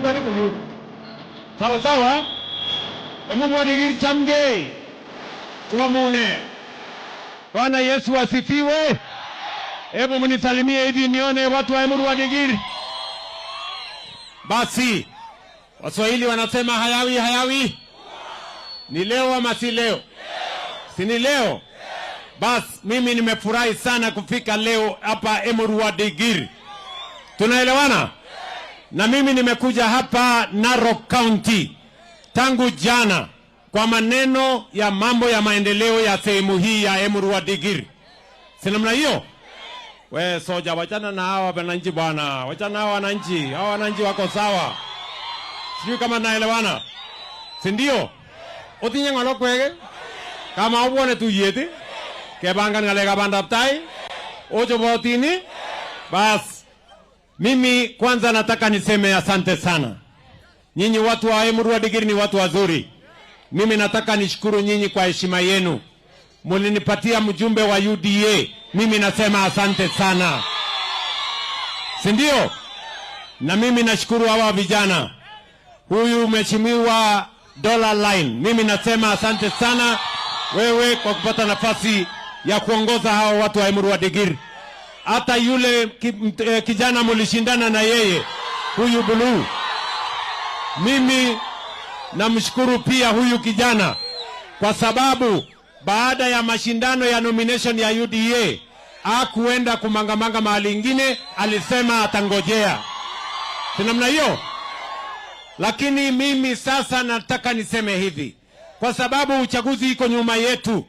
Karibu. Sawa sawa. Emurua Dikirr, chamgei. Tuamune. Bwana Yesu asifiwe. Hebu mnisalimie hivi nione watu wa Emurua Dikirr. Basi Waswahili wanasema hayawi hayawi. Ni leo ama si leo? Si ni leo? Bas, mimi nimefurahi sana kufika leo hapa Emurua Dikirr. Tunaelewana? Na mimi nimekuja hapa Narok County tangu jana kwa maneno ya mambo ya maendeleo ya sehemu hii ya Emurua Dikirr. Si namna hiyo? We soja, wachana na hawa wananchi bwana, wachana na hawa wananchi, hawa wananchi wako sawa. Sijui kama naelewana, si ndio? Otinye ng'olo kwege kama obwone tuyet ii, kepangan ng'alekab bandap tai, ochobotin ii? Bas, mimi kwanza nataka niseme asante sana. Nyinyi watu wa Emurua Dikirr ni watu wazuri. Mimi nataka nishukuru nyinyi kwa heshima yenu. Mulinipatia mjumbe wa UDA. Mimi nasema asante sana, si ndio? Na mimi nashukuru hawa vijana, huyu mheshimiwa Dollar Line, mimi nasema asante sana wewe kwa kupata nafasi ya kuongoza hawa watu wa Emurua Dikirr. Hata yule kijana mulishindana na yeye huyu Blue, mimi namshukuru pia huyu kijana kwa sababu baada ya mashindano ya nomination ya UDA hakuenda kumangamanga mahali ingine, alisema atangojea. Si namna hiyo? Lakini mimi sasa nataka niseme hivi, kwa sababu uchaguzi iko nyuma yetu,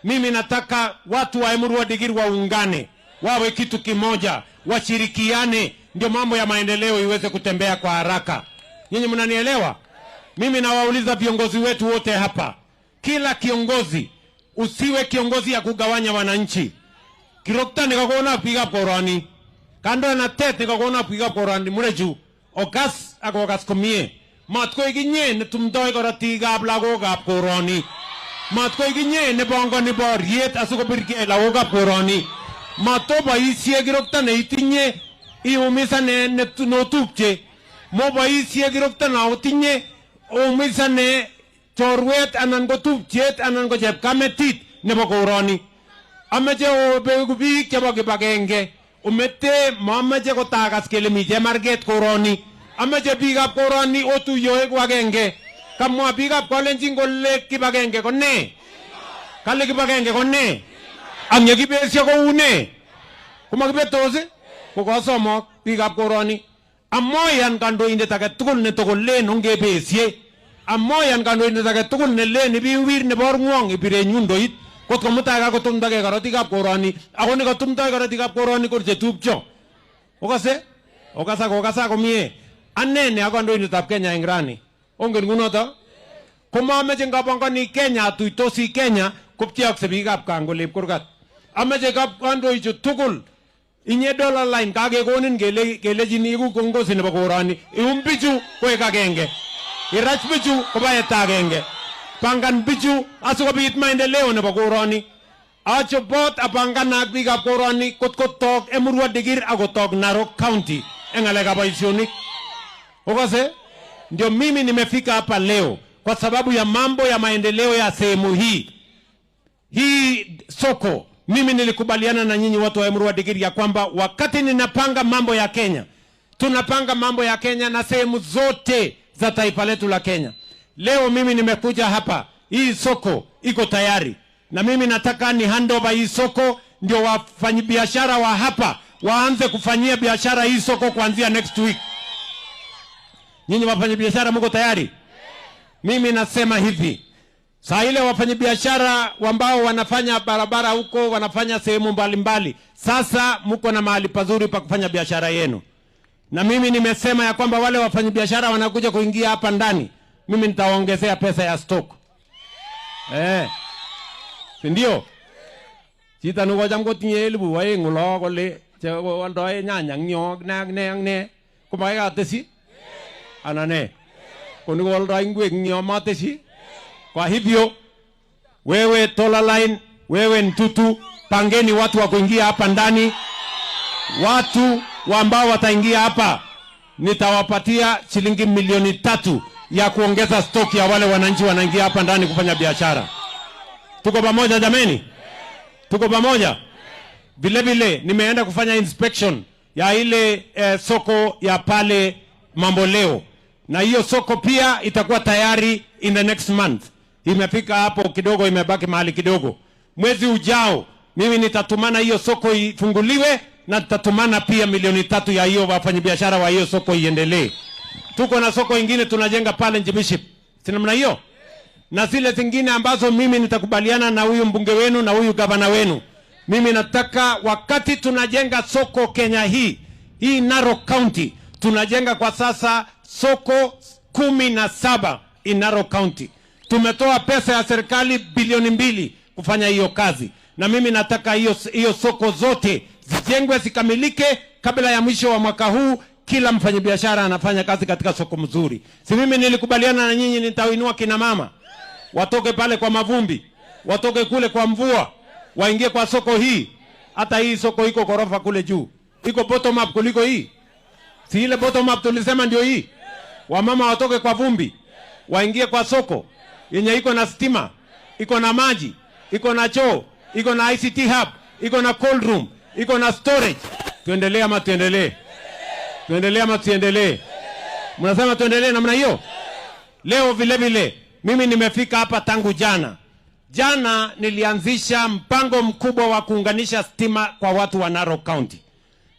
mimi nataka watu wa Emurua Dikirr waungane, wawe kitu kimoja, washirikiane, ndio mambo ya maendeleo iweze kutembea kwa haraka. Nyinyi mnanielewa? Mimi nawauliza viongozi wetu wote hapa, kila kiongozi, usiwe kiongozi ya kugawanya wananchi. Kirokta nekakona biikab koroni, kandoinatet nekakona biikab koroni murechu, okas ak okas komie. Mat koik inye netumdoi korotikab lagokab koroni. Mat koik inye nepongoni boriet asikobirgei lagokab koroni. Matoboisie kirokto neitinye iumisane notupche. Moboisie kirokto notinye umisane chorwet anan ko tupchet anan ko chepkametit nebo koroni. Ameche obeku biik chebo kibagenge. Omete mameche kotakas kele mi chemarget koroni. Ameche biikab koroni otuyo eku agenge. Kamwa biikab Kalenjin kole kibagenge ko ne? Kale kibagenge ko ne? Ang yekibesyo kou ne? Komakibetos ii? Ko kosomok biikab koroni. Amoyan kandoindet age tugul netokolen ongebesye. Amoyan kandoindet age tugul nelen ibiwir nebo orngwong ibiren nyundoit. Kot ko mutai kakotumdagei korotikab koroni, ako nekatumdoi korotikab koroni ko chetupcho. Okase? Okasa kokasa komie. Ane ne a kandoindetab Kenya eng rani. Ongen kunoto? Komameche ngapongoni Kenya atuitosi Kenya kopcheokse biikab kaa ngolep kurgat. Ameche kandoichu tugul inye Dollar Line kakekonin kele kelejin iku kiongozi nebo koroni. Ium bichu koek agenge. Irach bichu koba yeta agenge. Pangan bichu asikobit maendeleo nebo koroni. Achobot apanganak biikab koroni kot kotok Emurua Dikirr akotok Narok County eng ng'alekab boisionik. Ukose? Ndio mimi nimefika hapa leo kwa sababu ya mambo ya maendeleo ya sehemu hii. Hii soko, mimi nilikubaliana na nyinyi watu wa Emurua Dikirr ya kwamba wakati ninapanga mambo ya Kenya, tunapanga mambo ya Kenya na sehemu zote za taifa letu la Kenya. Leo mimi nimekuja hapa, hii soko iko tayari, na mimi nataka ni handover hii soko, ndio wafanyabiashara wa hapa waanze kufanyia biashara hii soko kuanzia next week. Nyinyi wafanyabiashara mko tayari? Mimi nasema hivi, saa ile wafanyabiashara ambao wanafanya barabara huko, wanafanya sehemu mbalimbali, sasa mko na mahali pazuri pa kufanya biashara yenu. Na mimi nimesema ya kwamba wale wafanyabiashara wanakuja kuingia hapa ndani, mimi nitawaongezea pesa ya stock. Si ndio? Chito nekocham kotinye 2,000 olo kole che oldoe nyanya eng yo ak ne ak ne ak ne, komakai atesyi anan ne? Ko nikoaldoi ngwek eng yo matesyi? Kwa hivyo wewe Tola Line, wewe Ntutu, pangeni watu wa kuingia hapa ndani, watu ambao wataingia hapa. Nitawapatia shilingi 3 milioni ya kuongeza stock ya wale wananchi wanaingia hapa ndani kufanya biashara. Tuko pamoja jameni? Tuko pamoja? Vile vile nimeenda kufanya inspection ya ile soko ya pale Mamboleo, na hiyo soko pia itakuwa tayari in the next month. Imefika hapo kidogo, imebaki mahali kidogo. Mwezi ujao mimi nitatumana hiyo soko ifunguliwe, na nitatumana pia 3 milioni ya hiyo wafanyabiashara wa hiyo soko iendelee. Tuko na soko ingine tunajenga pale Njimiship, si namna hiyo? Na zile zingine ambazo mimi nitakubaliana na huyu mbunge wenu na huyu gavana wenu. Mimi nataka wakati tunajenga soko Kenya hii, hii Narok County tunajenga kwa sasa soko 17 in Narok County. Tumetoa pesa ya serikali bilioni 2 kufanya hiyo kazi, na mimi nataka hiyo hiyo soko zote zijengwe zikamilike kabla ya mwisho wa mwaka huu. Kila mfanyabiashara anafanya kazi katika soko mzuri. Si mimi nilikubaliana na nyinyi nitainua kina mama watoke pale kwa mavumbi, watoke kule kwa mvua, waingie kwa soko hii. Hata hii soko iko ghorofa kule juu, iko bottom up kuliko hii. Si ile bottom up tulisema ndio hii? Wamama watoke kwa vumbi, waingie kwa soko yenye iko na stima, iko na maji, iko na choo, iko na ICT hub, iko na cold room, iko na storage. Tuendelee ama tuendelee? Tuendelee ama tuendelee? Mnasema tuendelee namna hiyo? Leo vile vile mimi nimefika hapa tangu jana. Jana nilianzisha mpango mkubwa wa kuunganisha stima kwa watu wa Narok County.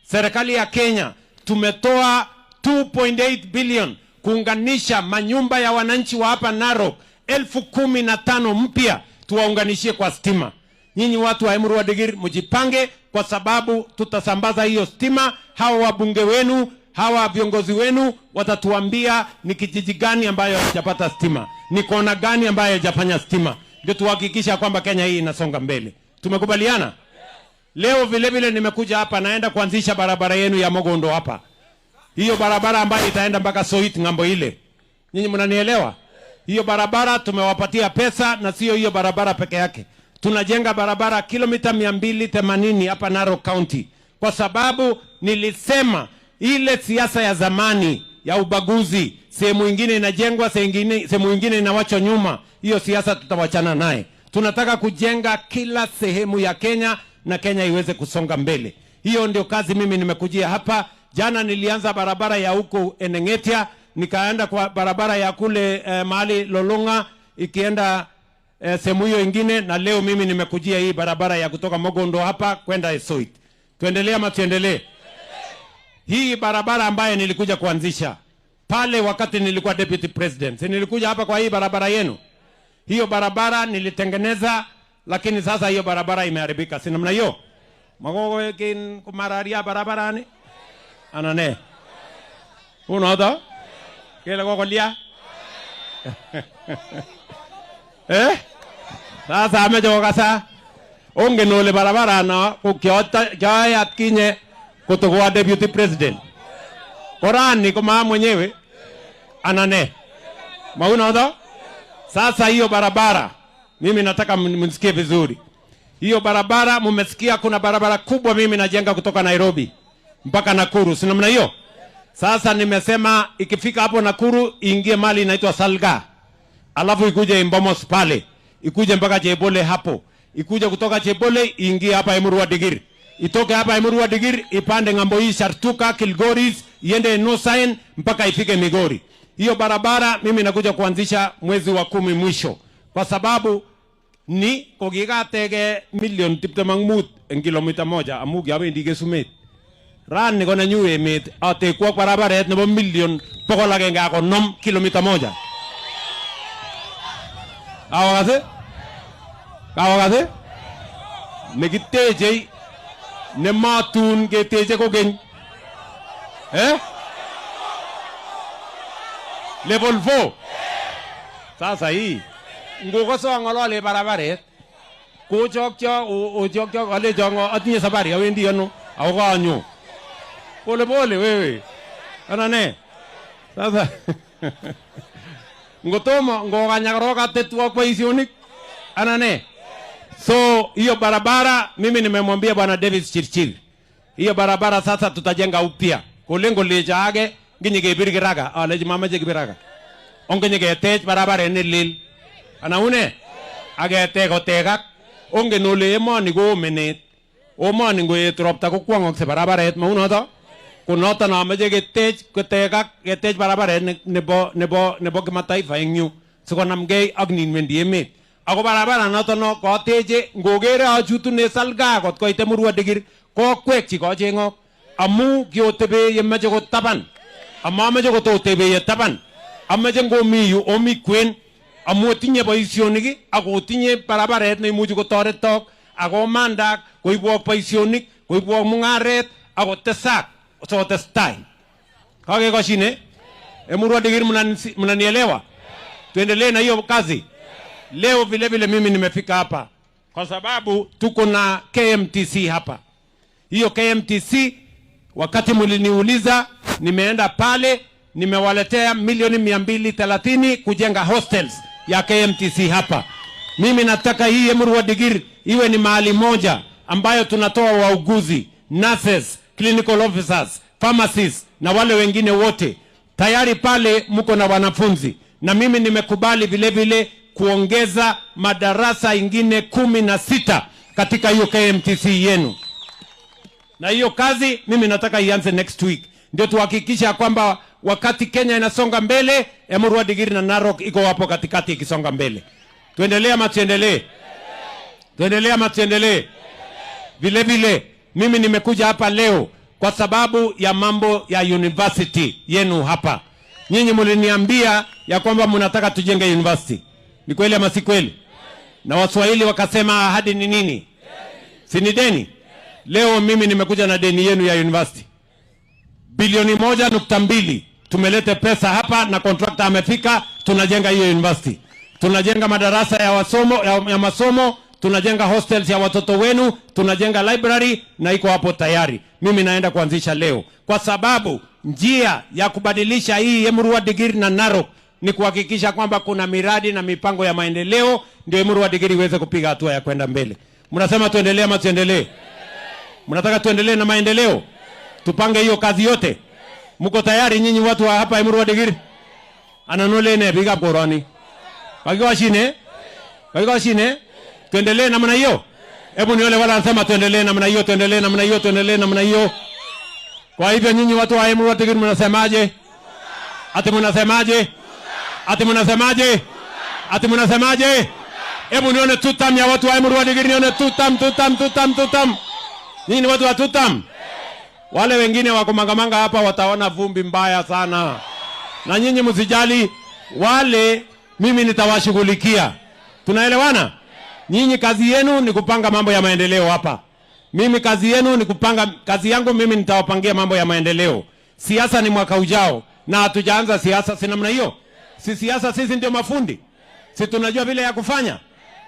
Serikali ya Kenya tumetoa 2.8 billion kuunganisha manyumba ya wananchi wa hapa Narok 15,000 mpya tuwaunganishie kwa stima. Nyinyi watu wa Emurua Dikirr mjipange, kwa sababu tutasambaza hiyo stima. Hawa wabunge wenu, hawa viongozi wenu watatuambia ni kijiji gani ambayo haijapata stima, ni kona gani ambayo haijafanya stima, ndio tuhakikisha kwamba Kenya hii inasonga mbele. Tumekubaliana? Leo vile vile nimekuja hapa, naenda kuanzisha barabara yenu ya Mogondo hapa, hiyo barabara ambayo itaenda mpaka Soit ng'ambo ile. Nyinyi mnanielewa? Hiyo barabara tumewapatia pesa, na sio hiyo barabara peke yake. Tunajenga barabara kilomita 280 hapa Narok County, kwa sababu nilisema ile siasa ya zamani ya ubaguzi, sehemu ingine inajengwa, sehemu ingine inawachwa nyuma, hiyo siasa tutawachana naye. Tunataka kujenga kila sehemu ya Kenya na Kenya iweze kusonga mbele. Hiyo ndio kazi mimi nimekujia hapa. Jana nilianza barabara ya huko Enengetia, nikaenda kwa barabara ya kule mahali Lolonga ikienda sehemu hiyo ingine, na leo mimi nimekujia hii barabara ya kutoka Mogondo hapa kwenda Esoit. Tuendelee ama tuendelee? Hii barabara ambayo nilikuja kuanzisha pale wakati nilikuwa deputy president, si nilikuja hapa kwa hii barabara yenu? Hiyo barabara nilitengeneza, lakini sasa hiyo barabara imeharibika, si namna hiyo? Magogo kin kumararia barabarani anane unoto kele kokolia eh. Sasa ameche kokasa ongen ole barabara no ko kioyai atkinye kotokoa deputy president, korani ko maa mwenyewe anane maunoto. Sasa hiyo barabara mimi nataka mnisikie vizuri. Hiyo barabara mumesikia, kuna barabara kubwa mimi najenga kutoka Nairobi mpaka Nakuru, si namna hiyo? Sasa nimesema ikifika hapo Nakuru iingie mahali inaitwa Salga, alafu ikuje Imbomos pale, ikuje mpaka Chebole hapo, ikuje kutoka Chebole iingie hapa Emurua Dikirr, itoke hapa Emurua Dikirr ipande ng'ambo hii Shartuka, Kilgoris, iende Enoosaen mpaka ifike Migori. Hiyo barabara mimi nakuja kuanzisha mwezi wa 10 mwisho, kwa sababu ni kokikateke milioni 25 en kilomita 1 amu kiabendi Kesumet. Rani ko nenyu emet atekwok barabaret nebo milioni 150 kilomita 1. Kawakas? Kawakas? Nekiteche nematun keteche kokeny. Eh? Level 4. Sasa hii ngokoso ang'alale barabaret kochokcho ochokcho alecho atinye safari awendi ano ako kanyo pole pole wewe ana ne. Sasa ngotomo ngokanya korok atetwok boisionik ana ne. So hiyo barabara mimi nimemwambia bwana Davis Chirchir, hiyo barabara sasa tutajenga upya kolen kolecho age Nginyekebir kiraka, alechi mamache kibiraka. Ongen ketech barabaret ne lel. Ana une? Aketech kotekak. Ongen ole emoni ko menet. Omoni ngoet ropta kokwong'okse barabaret, maunoto? Ko noton amoche ketech kotekak, ketech barabaret nebo kimataifa eng yu sikonamgei ak nin wendi emet. Ako barabara noton no koteche ngokere achutune Salgaa kot koit Emurua Dikirr kokwekchi kocheng'ok amu kiotebe yemoche kotaban. Amamoche kototebe ye taban. Amoche ngomi yu omi kwen amu otinye boisionik ak otinye barabaret neimuchi kotoretok akomandak koibwok boisionik, koibwok mung'aret akotesak sokotestai. Kakekoshine? Emurua Dikirr, mnanielewa? Tuendelee na hiyo kazi. Leo vile vile mimi nimefika hapa kwa sababu tuko na KMTC hapa. Hiyo KMTC wakati mliniuliza, nimeenda pale nimewaletea milioni 230 kujenga hostels ya KMTC hapa. Mimi nataka hii Emurua Dikirr iwe ni mahali moja ambayo tunatoa wauguzi, nurses, clinical officers, pharmacists na wale wengine wote. Tayari pale mko na wanafunzi, na mimi nimekubali vile vile kuongeza madarasa ingine 16 katika hiyo KMTC yenu, na hiyo kazi mimi nataka ianze next week, ndio tuhakikisha kwamba wakati Kenya inasonga mbele, Emurua Dikirr na Narok iko hapo katikati ikisonga mbele. Tuendelee ama tuendelee? Tuendelee ama tuendelee? Vile vile mimi nimekuja hapa leo kwa sababu ya mambo ya university yenu hapa. Nyinyi mliniambia ya kwamba mnataka tujenge university. Ni kweli ama si kweli? Na Waswahili wakasema ahadi ni nini? Si ni deni? Leo mimi nimekuja na deni yenu ya university. Bilioni 1.2 tumelete pesa hapa na contractor amefika, tunajenga hiyo university. Tunajenga madarasa ya masomo, tunajenga hostels ya watoto wenu, tunajenga library na iko hapo tayari. Mimi naenda kuanzisha leo, kwa sababu njia ya kubadilisha hii Emurua Dikirr na Narok ni kuhakikisha kwamba kuna miradi na mipango ya maendeleo, ndio Emurua Dikirr iweze kupiga hatua ya kwenda mbele. Mnasema tuendelee ama tuendelee? Mnataka tuendelee na maendeleo? Tupange hiyo kazi yote? Mko tayari nyinyi watu wa hapa Emurua Dikirr? Anan biikab koroni. Kakikoshine? Kakikoshine? Tuendelee namna hiyo? Hebu nione wala anasema tuendelee namna hiyo, tuendelee namna hiyo, tuendelee namna hiyo. Kwa hivyo nyinyi watu wa Emurua Dikirr mnasemaje? Ati mnasemaje? Ati mnasemaje? Ati mnasemaje? Hebu nione tutam ya watu wa Emurua Dikirr, nione tutam, tutam, tutam, tutam. Nyinyi ni watu wa tutam? Wale wengine wako mangamanga hapa wataona vumbi mbaya sana. Na nyinyi msijali, wale mimi nitawashughulikia. Tunaelewana? Nyinyi kazi yenu ni kupanga mambo ya maendeleo hapa. Mimi kazi yenu ni kupanga, kazi yangu mimi nitawapangia mambo ya maendeleo. Siasa ni mwaka ujao na hatujaanza siasa, si namna hiyo? Si siasa sisi ndio mafundi? Si tunajua vile ya kufanya?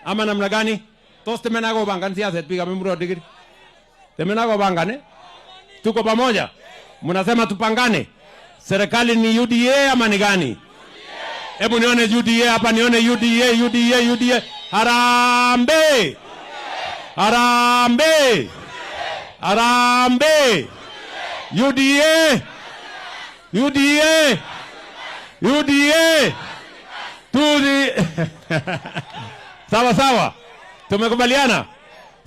Ama namna gani? Tos temena kopangan siaset biikab Emurua Dikirr. Temena kopangan eh? Tuko pamoja? Mnasema tupangane? Serikali ni UDA ama ni gani? Hebu nione UDA hapa, nione UDA, UDA, UDA. Harambee! Harambee! Harambee! UDA! UDA! UDA! Tudi. Sawa sawa. Tumekubaliana?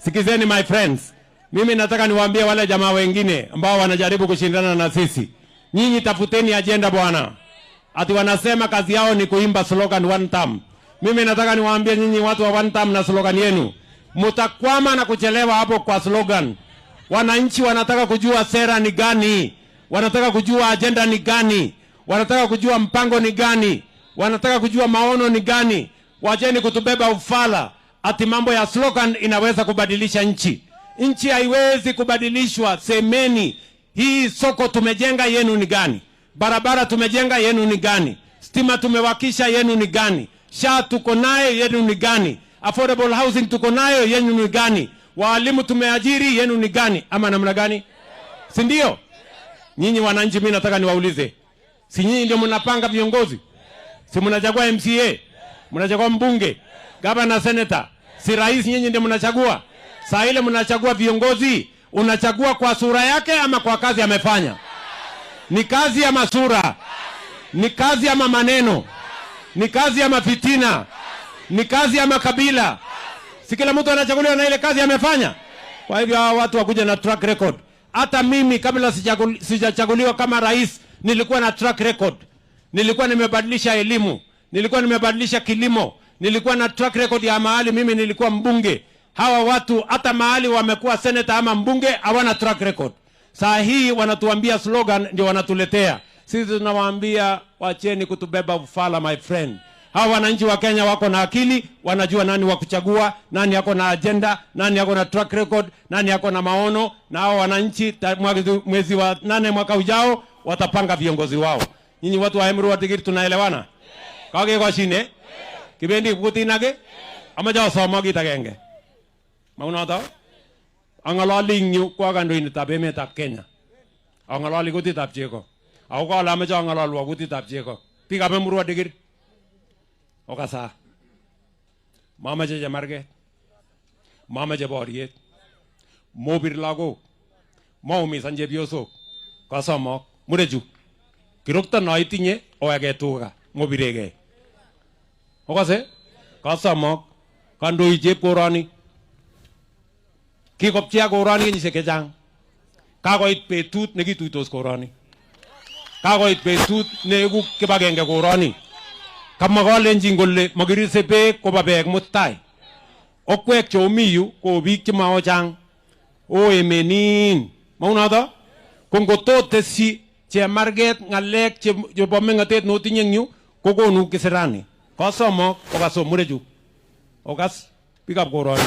Sikizeni my friends. Mimi nataka niwaambie wale jamaa wengine ambao wanajaribu kushindana na sisi. Nyinyi tafuteni agenda bwana. Ati wanasema kazi yao ni kuimba slogan one term. Mimi nataka niwaambie nyinyi watu wa one term na slogan yenu. Mutakwama na kuchelewa hapo kwa slogan. Wananchi wanataka kujua sera ni gani. Wanataka kujua agenda ni gani. Wanataka kujua mpango ni gani. Wanataka kujua maono ni gani. Wacheni kutubeba ufala ati mambo ya slogan inaweza kubadilisha nchi. Nchi haiwezi kubadilishwa. Semeni hii soko tumejenga yenu ni gani? Barabara tumejenga yenu ni gani? Stima tumewakisha yenu ni gani? SHA tuko naye yenu ni gani? Affordable housing tuko nayo yenu ni gani? Waalimu tumeajiri yenu ni gani? Ama namna gani? Si ndio? Nyinyi wananchi, mimi nataka niwaulize, si nyinyi ndio mnapanga viongozi? Si mnachagua MCA, mnachagua mbunge, gavana, senator, si rais? Nyinyi ndio mnachagua. Saa ile mnachagua viongozi, unachagua kwa sura yake ama kwa kazi amefanya? Ni kazi ya masura? Ni kazi ya maneno? Ni kazi ya mafitina? Ni kazi ya makabila? Si kila mtu anachaguliwa na ile kazi amefanya? Kwa hivyo hawa watu wakuja na track record. Hata mimi kabla sijachaguliwa kama rais nilikuwa na track record. Nilikuwa nimebadilisha elimu, nilikuwa nimebadilisha kilimo, nilikuwa na track record ya mahali mimi nilikuwa mbunge. Hawa watu hata mahali wamekuwa senator ama mbunge hawana track record. Saa hii wanatuambia slogan ndio wanatuletea. Sisi tunawaambia wacheni kutubeba ufala, my friend. Hawa wananchi wa Kenya wako na akili, wanajua nani wa kuchagua, nani yako na agenda, nani yako na track record, nani yako na maono. Na hawa wananchi mwezi wa 8 mwaka ujao watapanga viongozi wao. Nyinyi watu wa Emurua Dikirr tunaelewana? Kakekoshine? Kibendi kutinake? Amache asomok kit agenge. Maunoto? Ang'alali eng yu ko kandoindetab emetab Kenya. Ang'alali kutitab chego. Ako kale amache ang'alalwa kutitab chego. Biikab Emurua Dikirr. Okasa. Mamache chemarget. Mamache boriet. Mobir lagok. Maumisan chepyosok. Kasomok. Murechu. Kirokto no itinye oweke tuga. Mobiregei. Okase? Kasomok. Kandoik chep koroni. Kikopchea koroni kenyisiek chechang. Kakoit betut nekituitos koroni. Kakoit betut neeku kibagenge koroni. Kamwa kalenjin kole makirise beek koba beek mutai. Okwek cheomi yu ko biik chemaochang. O emenin. Maunoto? Ko ngototesyi chemarget ng'alek chebo meng'otet notinye eng yu kokonu kisirani. Kasomok okaso murechu. Okas biikab koroni.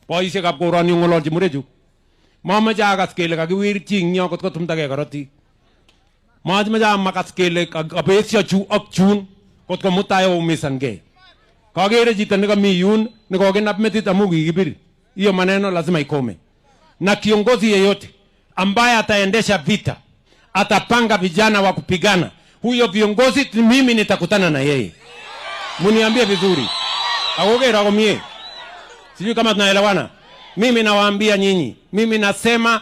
Boisiekab koroni ong'ololchi murechu. Mamache akas kele kakiwir chi eng yo kot kotumdagei korotik. Mamache amakas kele kabesio chu ak chun kot ko mutai oumisankei. Kakere chito nekami yun nekokinap metit amu kikibir. Hiyo maneno lazima ikome. Na kiongozi yeyote ambaye ataendesha vita, atapanga vijana wa kupigana, huyo viongozi mimi nitakutana na yeye. Muniambie vizuri. Akogera komie. Sijui kama tunaelewana. Mimi nawaambia nyinyi, mimi nasema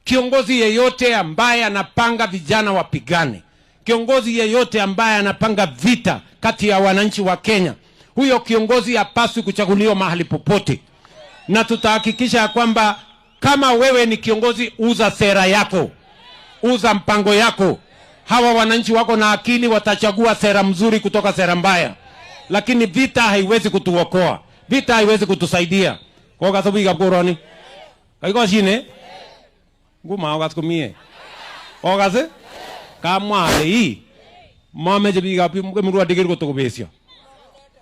kiongozi yeyote ambaye anapanga vijana wapigane, kiongozi yeyote ambaye anapanga vita kati ya wananchi wa Kenya, huyo kiongozi hapaswi kuchaguliwa mahali popote. Na tutahakikisha kwamba kama wewe ni kiongozi, uza sera yako, uza mpango yako. Hawa wananchi wako na akili, watachagua sera mzuri kutoka sera mbaya. Lakini vita haiwezi kutuokoa, vita haiwezi kutusaidia. Kwa sababu biikab koroni kakikoshine nguma okas komie. Okas kamwa ale ii mameche biikab Emurua Dikirr kotokobesio.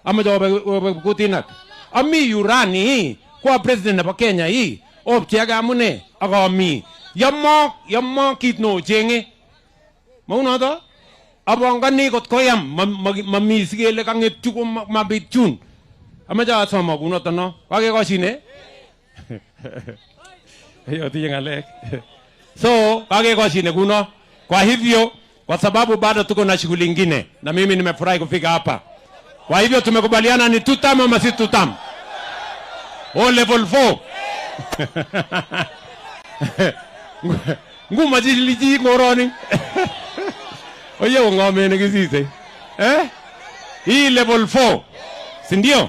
Ameche obe kutinak. Ami yu rani kwa president nebo Kenya ii opcheake amune ak ami yomo kit neochenge. Maunoto? Apongoni kot koyam mami sikele kang'etyu ko mabit chun. Amache asomok kunoto no. Kakekoshine? Hiyo ng'alek. So, kakekoshine kuno. Kwa hivyo, kwa sababu bado tuko na shughuli nyingine na mimi nimefurahi kufika hapa. Kwa hivyo tumekubaliana ni tutam ama si tutam? O level 4. Nguma jiliji ngoroni. Oye ngome nekisise. Eh? Hii level 4. Si ndio?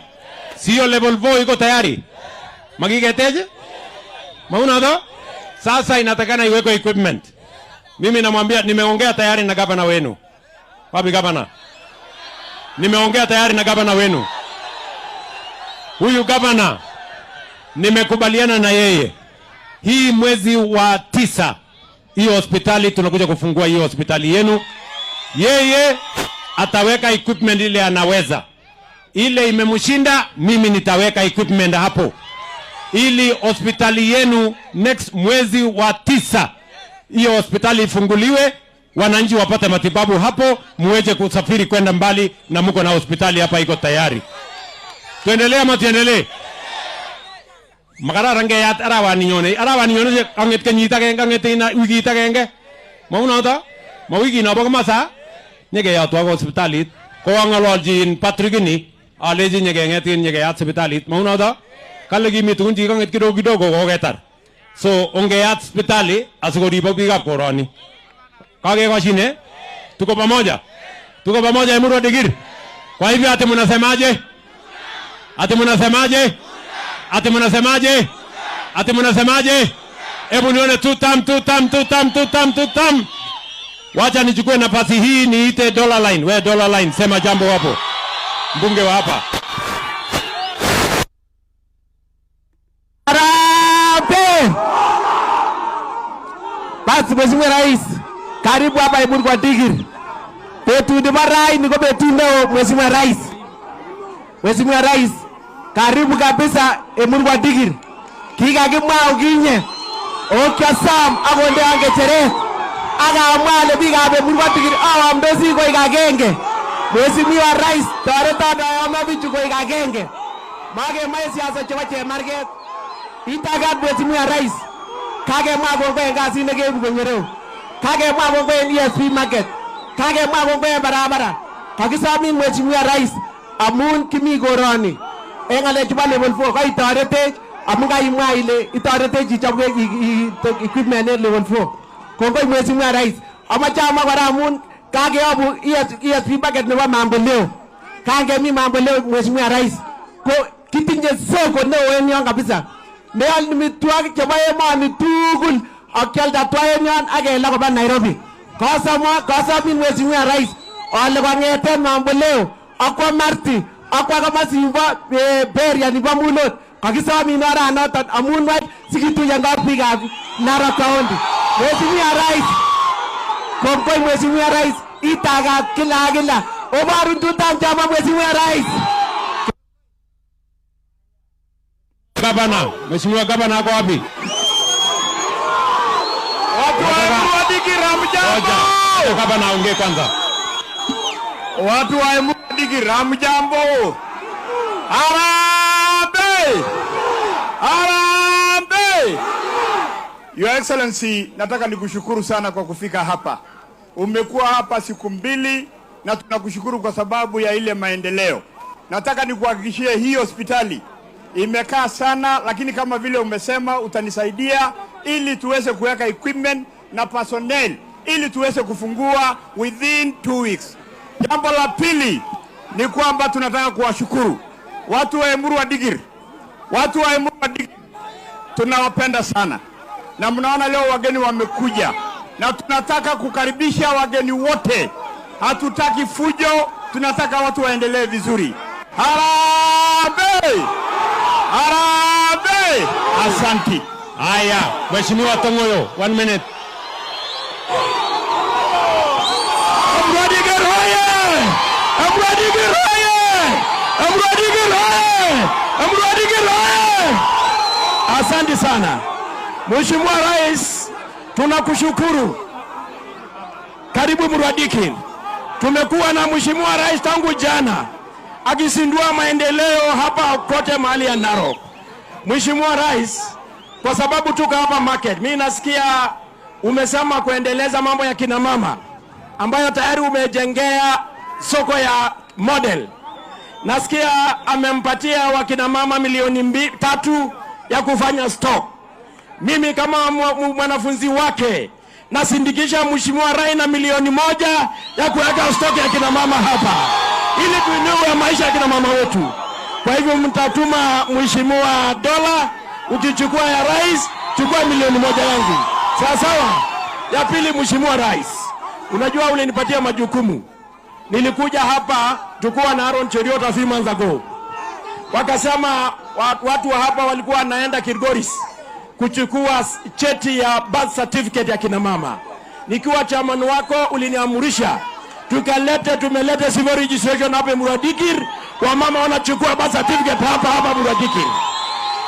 Sio level 4 iko tayari? Makiketeje? Mauna? Sasa inatakana iwekwe equipment. Mimi namwambia nimeongea tayari na gavana wenu. Wapi gavana? Nimeongea tayari na gavana wenu. Huyu gavana nimekubaliana na yeye. Hii mwezi wa 9 hiyo hospitali tunakuja kufungua hiyo hospitali yenu. Yeye ataweka equipment ile anaweza. Ile imemshinda, mimi nitaweka equipment hapo. Ili hospitali yenu next mwezi wa 9 hiyo hospitali ifunguliwe, wananchi wapate matibabu hapo, muweze kusafiri kwenda mbali na mko na hospitali hapa iko tayari. Tuendelee ama tuendelee? Makararan keyat arawani nyone. Arawani nyone kang'et kenyit agenge, kang'et wikit agenge. Maunoto? Ma wikit nobo komasa nyekeyotwo hospitalit. Koang'ololchin Patrick ini alechi nyekeng'et nyekeyat sipitalit. Maunoto? Kale kimi tugun chekikong'et kidogo kidogo koketar. So ongeyat sipitali asikoribok biikab koroni. Kagekoshine? Tuko pamoja? Tuko pamoja Emurua Dikirr? Kwa hivyo ati mnasemaje? Ati mnasemaje? Ati mnasemaje? Ati mnasemaje? Hebu nione two term, two term, two term, two term, two term. Wacha nichukue nafasi hii niite Dollar Line. We Dollar Line, sema jambo hapo. Mbunge wa hapa. Harambee! Basi Mheshimiwa Rais, karibu hapa Emurua Dikirr. Betut nebo raini ko betut neo Mheshimiwa Rais. Mheshimiwa Rais, karibu kabisa Emurua Dikirr. Kikakimwa okinye okiasom akondeon ng'echeret akamwa ale biikab Emurua Dikirr aamdosi koik agenge. Mheshimiwa Rais, toreton ayome bichu koik agenge. Makemoche siasa chebo chemarket. Itagat Mheshimiwa Rais, kakemwa kongoi en kasit nekeibu konyo ireu. Kakemwa kongoi en ESP market. Kakemwa kongoi en barabara. Kakisomin Mheshimiwa Rais amun kimi koroni en ng'alek chubo level 4 koitoretech amun kaimwa ile itoretech ichobwech equipment en level 4. Kongoi Mheshimiwa Rais. Amache amwa kora amun kakeyobu ESP market nebo Mamboleo. Kangemi Mamboleo Mheshimiwa Rais, ko kitinye soko neo en yon kabisa. Neal amitwogik chebo emoni tugul ak kialda twa en yon ak kela koba Nairobi. Kasomin Mheshimiwa Rais ale kong'eten Mamboleo akwa Marti akwa komosin bo Beria nibo Mulot. Kakisomin oranoton amun wany sikituyen ak biikab Narok County. Mheshimiwa Rais, kongoi Mheshimiwa Rais, itagat kila ak kila. Oborun tutam chama Mheshimiwa Rais. Gavana, Mheshimiwa Gavana ako wapi? Watu wa Emurua Dikirr hamjambo. Ngoja, gavana aongee kwanza. Watu wa Emurua Dikirr hamjambo. Harambee! Harambee! Your Excellency, nataka nikushukuru sana kwa kufika hapa. Umekuwa hapa siku mbili na tunakushukuru kwa sababu ya ile maendeleo. Nataka nikuhakikishie hii hospitali imekaa sana, lakini kama vile umesema utanisaidia ili tuweze kuweka equipment na personnel ili tuweze kufungua within 2 weeks. Jambo la pili ni kwamba tunataka kuwashukuru watu wa Emurua Dikirr. Watu wa Emurua Dikirr tunawapenda sana, na mnaona leo wageni wamekuja, na tunataka kukaribisha wageni wote. Hatutaki fujo, tunataka watu waendelee vizuri. Harambee! Harambee! Asanti. Haya, Mheshimiwa Tongoyo, 1 minute. Emurua Dikirr hoye! Emurua Dikirr hoye! Emurua Dikirr hoye! Emurua Dikirr hoye! Asante sana. Mheshimiwa Rais, tunakushukuru. Karibu Emurua Dikirr. Tumekuwa na Mheshimiwa Rais tangu jana akizindua maendeleo hapa kote mahali ya Narok. Mheshimiwa Rais, kwa sababu tuko hapa market, mimi nasikia umesema kuendeleza mambo ya kina mama ambayo tayari umejengea soko ya model. Nasikia amempatia wakina mama milioni 3 ya kufanya stock. Mimi kama mwanafunzi wake nasindikisha Mheshimiwa Rais na milioni 1 ya kuweka stock ya kina mama hapa ili tuinue maisha ya kina mama wetu. Kwa hivyo mtatuma Mheshimiwa dola, ukichukua ya rais, chukua milioni 1 yangu. Sawa sawa. Ya pili, Mheshimiwa Rais, unajua ulinipatia majukumu. Nilikuja hapa tukuwa na Aaron Cheruiyot a few months ago. Wakasema watu wa hapa walikuwa wanaenda Kilgoris kuchukua cheti ya birth certificate ya kina mama. Nikiwa chairman wako uliniamurisha tumelete civil registration hapa Emurua Dikirr, wamama wanachukua birth certificate hapa hapa Emurua Dikirr.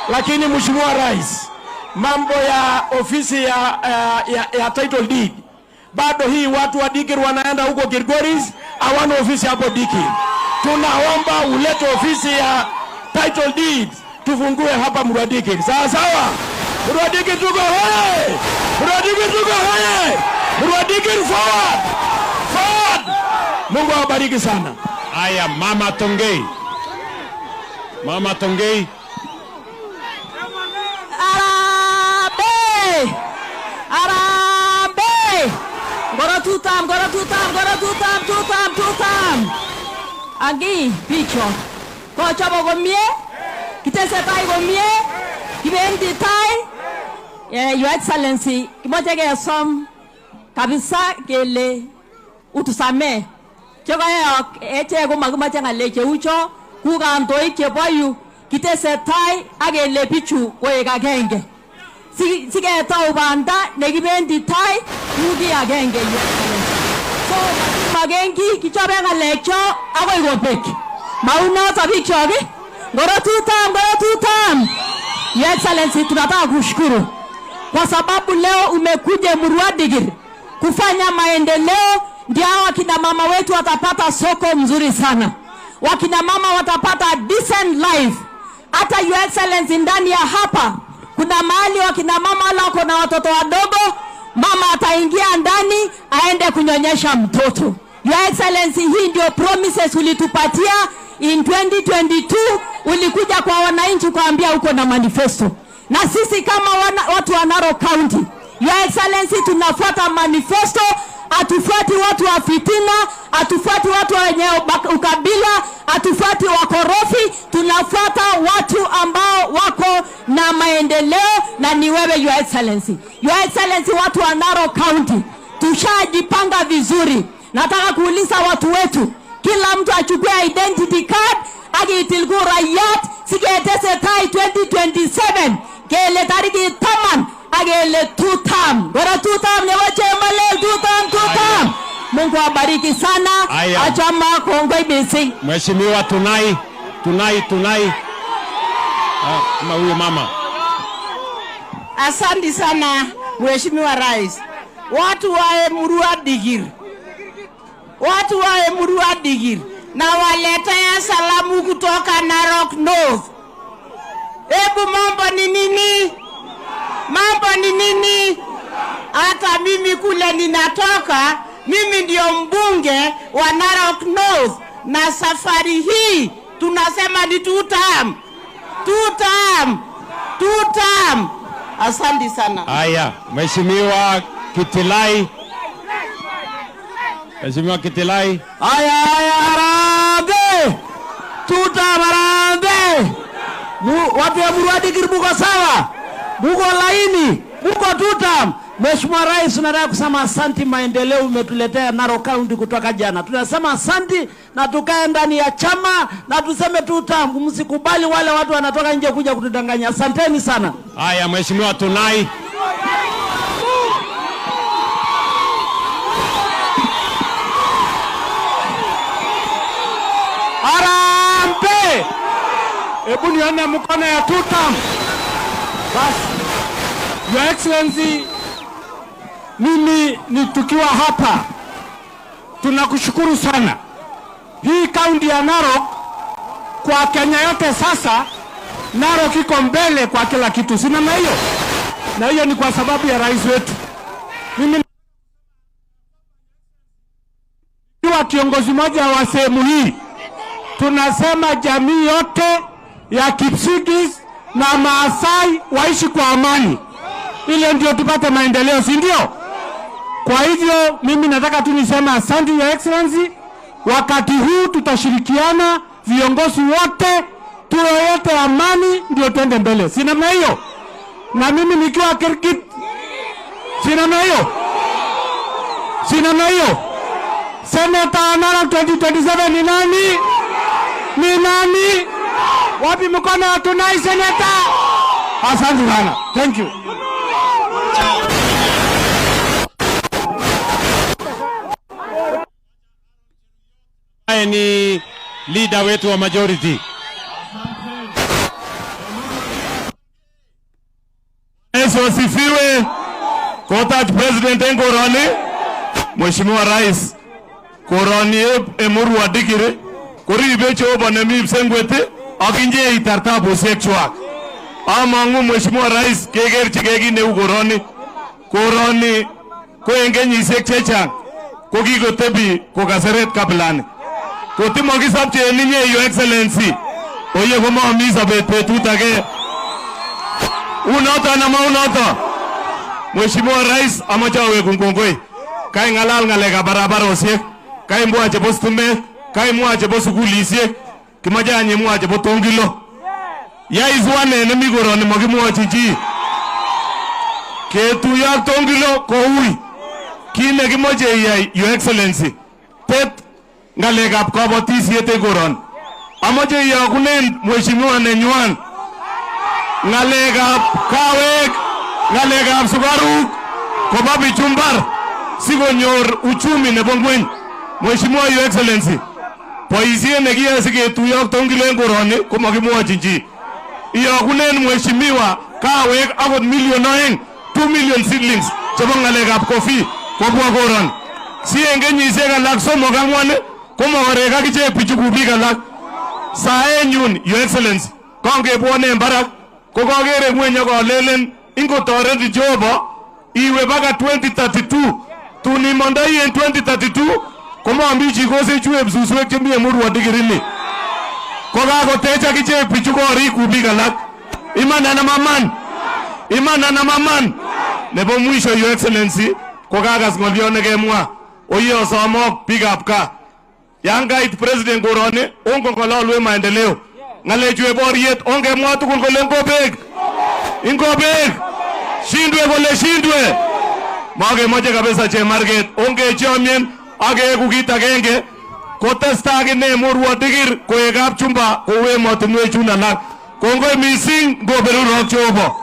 Lakini Mheshimiwa Rais, mambo ya ofisi ya title deed bado hii watu wa Dikirr wanaenda huko Kilgoris, hawana ofisi hapo Dikirr. Tunaomba ulete ofisi ya title deed tufungue hapa Emurua Dikirr. Sawa sawa. Emurua Dikirr tuko hoye! Emurua Dikirr tuko hoye! Emurua Dikirr forward! Forward! Mungu awabariki sana. Haya, Mama Tongei. Mama Tongei. Harambee! Harambee! Ngoro tutam, ngoro tutam, ngoro tutam, tutam, tutam. Angi bicho. Kochobo komie? Kitesetai komie? Kibendi tai? Your Excellency, kimoche kesom kabisa kele utusamee. Chekoyok echek komakimoche ng'alek cheu cho, ku kandoik chebo yu kitesetai ak kele bichu koek agenge. Siketou banda nekibendi tai ku ki agenge, Your Excellency. So makenki kichobe ng'alek cho akoi kobek. Maunoto bikyok ii? Ngoro tutam, ngoro tutam. Your Excellency, tunataka kushukuru kwa sababu leo umekuja Emurua Dikirr kufanya maendeleo, ndio hao wakina mama wetu watapata soko mzuri sana, wakina mama watapata decent life. Hata Your Excellency, ndani ya hapa kuna mahali wakina mama wale wako na watoto wadogo, mama ataingia ndani aende kunyonyesha mtoto. Your Excellency, hii ndio promises ulitupatia in 2022. Ulikuja kwa wananchi kuambia uko na manifesto, na sisi kama watu wa Narok County, Your Excellency, tunafuata manifesto. Hatufuati watu wa fitina, hatufuati watu wenye ukabila, hatufuati wakorofi, tunafuata watu ambao wako na maendeleo, na ni wewe, Your Excellency. Your Excellency, watu wa Narok County tushajipanga vizuri. Nataka kuuliza watu wetu, kila mtu achukue identity card akitil kurayat siketesetai 2027 kele tariki 10 akele two term. Ngoro two term nebo Chemalel, two term, two term. Mungu awabariki sana. Aya. Achama kongoi missing. Mheshimiwa Tunai, Tunai, Tunai. Ama huyo mama. Asante sana, Mheshimiwa Rais. Watu wa Emurua Dikirr, watu wa Emurua Dikirr, nawaletea salamu kutoka Narok North. Hebu mambo ni nini? Mambo ni nini? Hata mimi kule ninatoka, mimi ndio mbunge wa Narok North, na safari hii tunasema ni two term, two term, two term. Asante sana. Haya, Mheshimiwa Kitilai. Mheshimiwa Kitilai. Haya, haya, harambee! Tuta harambee! Watu ya Emurua Dikirr muko sawa? Muko laini? Muko tutam? Mheshimiwa Rais, tunataka kusema asanti, maendeleo umetuletea Narok County kutoka jana. Tunasema asanti na tukae ndani ya chama na tuseme tutam. Msikubali wale watu wanatoka nje kuja kutudanganya. Asanteni sana. Haya, Mheshimiwa Tunai. Harambee! Hebu nione mkono ya tutam. Basi, Your Excellency, mimi ni tukiwa hapa tunakushukuru sana. Hii kaunti ya Narok kwa Kenya yote sasa, Narok iko mbele kwa kila kitu, si namna hiyo? Na hiyo ni kwa sababu ya rais wetu. Mimi nikiwa kiongozi mmoja wa sehemu hii, tunasema jamii yote ya Kipsigis na Maasai waishi kwa amani, ile ndio tupate maendeleo, si ndio? Kwa hivyo mimi nataka tu niseme asante, Your Excellency. Wakati huu tutashirikiana viongozi wote, tuweke amani ndio tuende mbele, si namna hiyo? Na mimi nikiwa Kirkit, si namna hiyo? Si namna hiyo? Senator Narok 2027 ni nani? Ni nani? Wapi mkono wa Tunai senator? Asante sana. Thank you. Haya ni leader wetu wa majority. Yesu asifiwe. Kotach President en koroni, Mheshimiwa Rais, koroni Emurua Dikirr koribe Jehova nemi Ipsengwet ak inye itar tabusiek chwak. Amang'u, Mheshimiwa Rais, kekerchigei kit neu koroni. Koroni ko en kenyisiek chechang ko kikotebi kokaseret kabilani. Kotimokisopche en inye, Your Excellency, oye komomi sobet betut age. Unoto ama unoto? Mheshimiwa Rais, amache awekun kongoi. Kaing'alal ng'alekab barabarosiek, kaimwa chebo stimet, kaimwa chebo sukulisiek, kimoche any imwa chebo Tongilo. Yaiswanet nemi koroni mokimwochi chi. Ketuiyo ak Tongilo koui. Kit nekimoche iyai, Your Excellency, tet ng'alekab kabatisiet en koroni. Amoche iyokunen mheshimiwa nenywan ng'alekab kawek, ng'alekab sukaruk koba bichu mbar sikonyor uchumi nebo ngweny. Mheshimiwa Your Excellency, boisiet nekiyoe siketuiyo ak Tongilo en koroni komokimwochin chi. Iyokunen mheshimiwa kawek akot 2 million, 2 million seedlings chebo ng'alekab coffee kobwa koroni. Si en kenyisiek alak 3 4 komokorek akichek bichu ku biik alak. Saenyun, Your Excellency, kongebwone en barak ko kokere ngweny ak alelen ingotoreti Jehova iwe baka 2032. Tun imondoi en 2032 komomi chikosek suswek chemi Emurua Dikirini. Kokakotech akichek bichu korik ku biik alak. Iman anan maman? Iman anan maman? Nebo mwisho, Your Excellency, ko kakas ng'oliot nekemwa. Oye osomok biikab gaa. Yan kait president koroni, ongong'ololwech maendeleo. Ng'alechu en boriet, ongemwa tugul kole ngobek. Ingobek. Shindwe kole shindwe. Mokemoche kabisa chemarket. Ongechomien ak keeku kit agenge. Kotesta akine Emurua Dikirr koek kapchumba kou emotinwek chun alak. Kongoi missing, ngoberurok Jehova.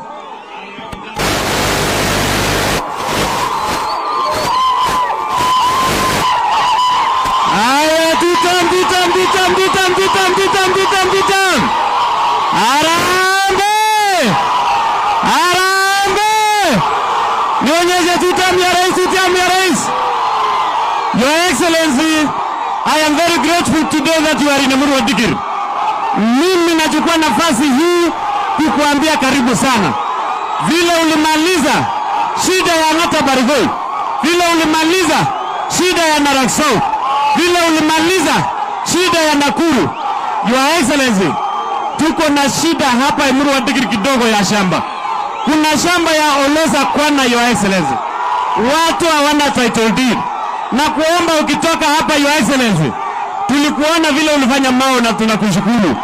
Haya, tutam, tutam, tutam, tutam, tutam, tutam, tutam, tutam. Harambee! Harambee! Nionyeshe tutam ya rais, tutam ya rais. Your Excellency, I am very grateful today that you are in Emurua Dikirr. Mimi nachukua nafasi hii kukuambia karibu sana. Vile ulimaliza shida ya Ang'ata Barigoi, vile ulimaliza shida ya Narok South, vile ulimaliza shida ya Nakuru. Your Excellency, tuko na shida hapa Emurua Dikirr kidogo ya shamba. Kuna shamba ya Olosa Kwana, Your Excellency, watu hawana title deed. Na kuomba ukitoka hapa, Your Excellency, tulikuona vile ulifanya Mao na tunakushukuru.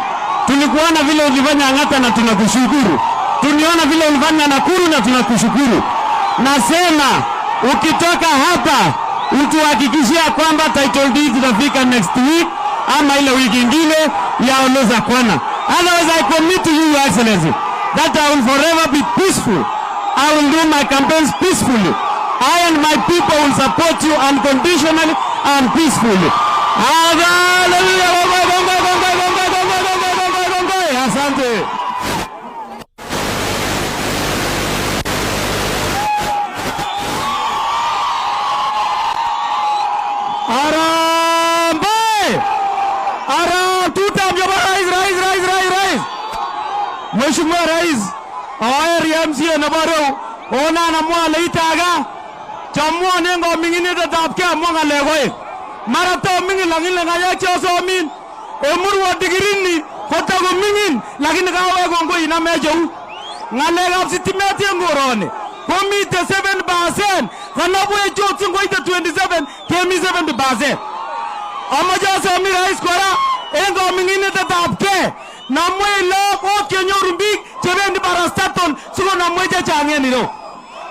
Tulikuona vile ulifanya Ang'ata na tunakushukuru. Tuliona vile ulifanya Nakuru na tunakushukuru. Nasema ukitoka hapa utuhakikishia kwamba title deed zitafika next week ama ile wiki ingine ya Olosa Kwana. Otherwise I commit to you, Your Excellency, that I will forever be peaceful. I will do my campaigns peacefully. I and my people will support you unconditionally and peacefully. Hallelujah. Kongoi, kongoi, kongoi, kongoi, kongoi, kongoi, kongoi, kongoi. Asante. Harambee! Haram, tutam chebo rais, rais, rais, rais, rais. Mheshimiwa Rais, aeri MCA nebo reu, onan amwa ale itaga, chamwon en koming'inetab amwa ng'alek oeng. Mara to ming'in lakini ng'alek cheosomin, Emurua Dikirini kotakoming'in lakini kawek kongoi inamech eut. Ng'alekab sitimet en koroni komite 7%, kanabwech ot singoite 27 kemi 70%. Amache asomin rais kora en koming'inetab gee, namwech look ot kenyoru biik chebendi parastatal sikonamwech chechang en ireu.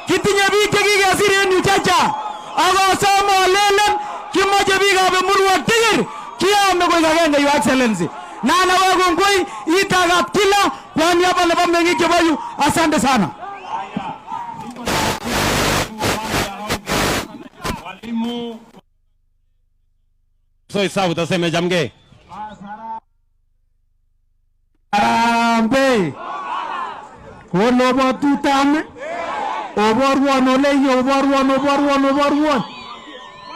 Kitinye biik chekikesir en yu chechang ak asome alelen kimoche biikab Emurua Dikirr kiyome koik agenge, Your Excellency. Na nawek kongoi itakab kila kwa niaba nebo meng'ik chebo yu. Asante sana. Mwalimu Soi South aseme chamgei. Harambee! Kolobo tutam, oborwon oleyo, oborwon, oborwon, oborwon.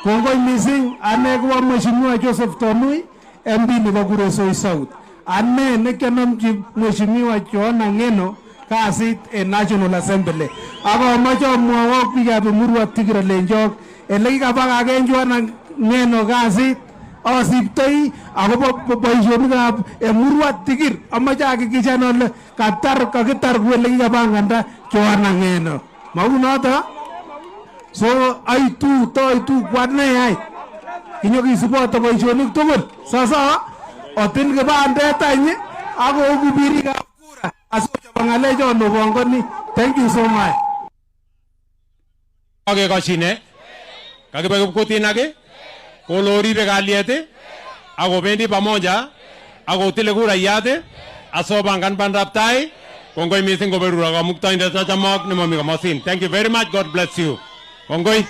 Kongoi missing, ane ko Mheshimiwa Joseph Tonui, MP nebo Kuresoi South. Ane nekianomchi Mheshimiwa Johana Ng'eno kasit en National Assembly. Ak amache amwowok biikab Emurua Dikirr alenjok ele kikabakaken Johana Ng'eno kasit asiptoi akobo boisionikab Emurua Dikirr. Amache ahakikishan ale katar kakitar kou ele kikapanganda Johana Ng'eno. Maunoto? So aitu toitu kwane ai. Kinyokisubote boisionik tugul. Sasa otin kibandet any ak oku birikab kura asiochob ng'alechon obongoni. Thank you so much. Akekoshine kakibe kipkutin ake kole oribe kalyet akobendi pamoja akotile kurayat asopangan bandap tai. Kongoi missing koberuro kamuktaindet achomok nemomi komosin. Thank you very much. God bless you. Kongoi.